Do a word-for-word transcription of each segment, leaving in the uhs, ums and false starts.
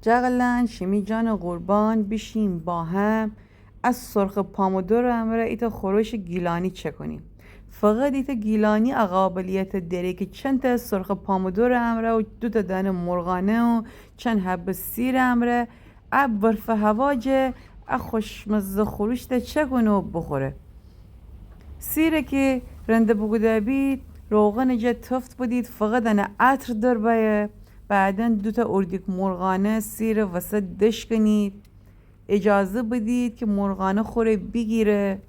جغلان شیمی جان قربان، بیشیم با هم از سرخ پامدور امرأ ایتأ خورش گیلانی چکنیم. فقط ایتأ گیلانی ا قابلیت دره که چند تا سرخ پامدور امرأ و دو تا دانه مرغانه و چند حبه سیر امرأ ا برف هوا جه ا خوشمزه خورشته چکنه و بخوره. سیره که رنده بوکوده بید، روغن جه تفت بدید، فقط انه عطر در بأیه. بعداً دو تا اردیک مرغانه سیره وسط دشکنید. اجازه بدید که مرغانه خوره بیگیره.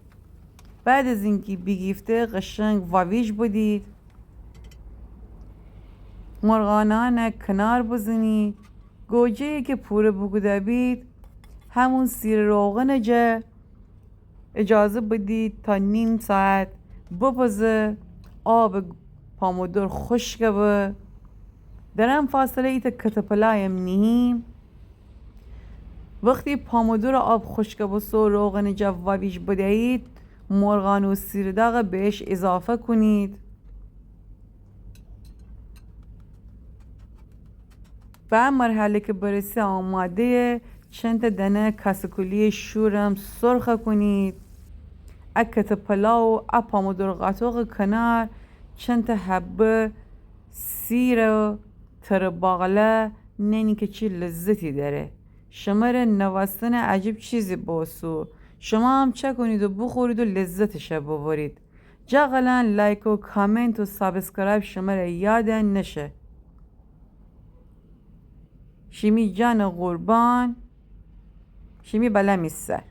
بعد از اینکه بیگیفته، قشنگ واویج بدید. مرغانانه کنار بزنید. گوجه‌یی که پوره بوکوده بید، همون سیر روغن جه اجازه بدید تا نیم ساعت بپزه، آب پامدور خشک به. در ان فاصله ایتأ کته پلایم نیهیم. وختی پامدور آب خشک بسه و روغن جه واویج بدهید، مرغانه و سیر داغ بهش اضافه کنید. به ا مرحله که برسه آماده‌یه. چند تا دانه کاسکلی شورم سرخ کنید. ا کته پلا و ا پامدور قاتوق کنار چند تا حبه سیر و تره باقلا ننی که چی لذتی داره. شمره نوستن عجیب چیزی بوسو. شما هم چکنید و بخورید و لذتش ببرید. جغلان لایک و کامنت و سابسکرایب شمره یاد نشه. شیمی جان قربان، شیمی بلا می سر.